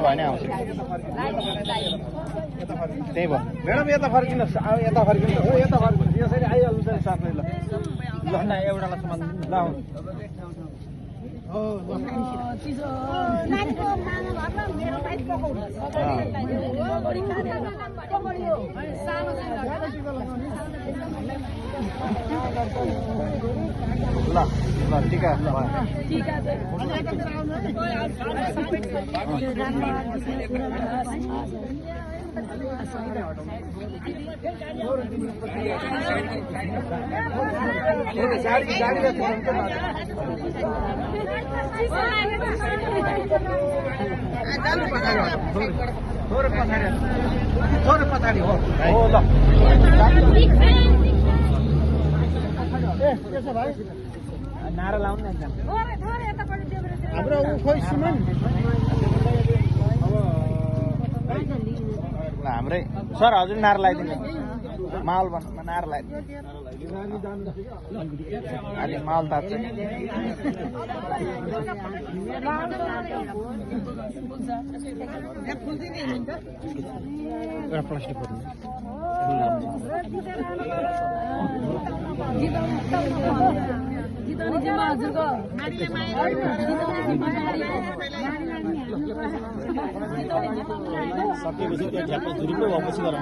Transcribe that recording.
भयो भने आउँछ त्यही भयो म्याडम यता फर्किनुहोस् यता फर्किनुहोस् हो यता फर्किनुहोस् यसरी आइहाल्नु चाहिँ साथै ल ल न एउटालाई सामान ल ल ल टिका थोरै पछाडि हो ल नारा लाउनु न हाम्रो ऊ खोइ सुमन हाम्रै सर हजुर नारा लगाइदिनु माहौल भन्नुमा नारा लगाइदिनु अलि माहौल तात्छ एउटा प्लास्टिक सकेपछि त्यो झ्याप्पै झुरिपो वापस गरौँ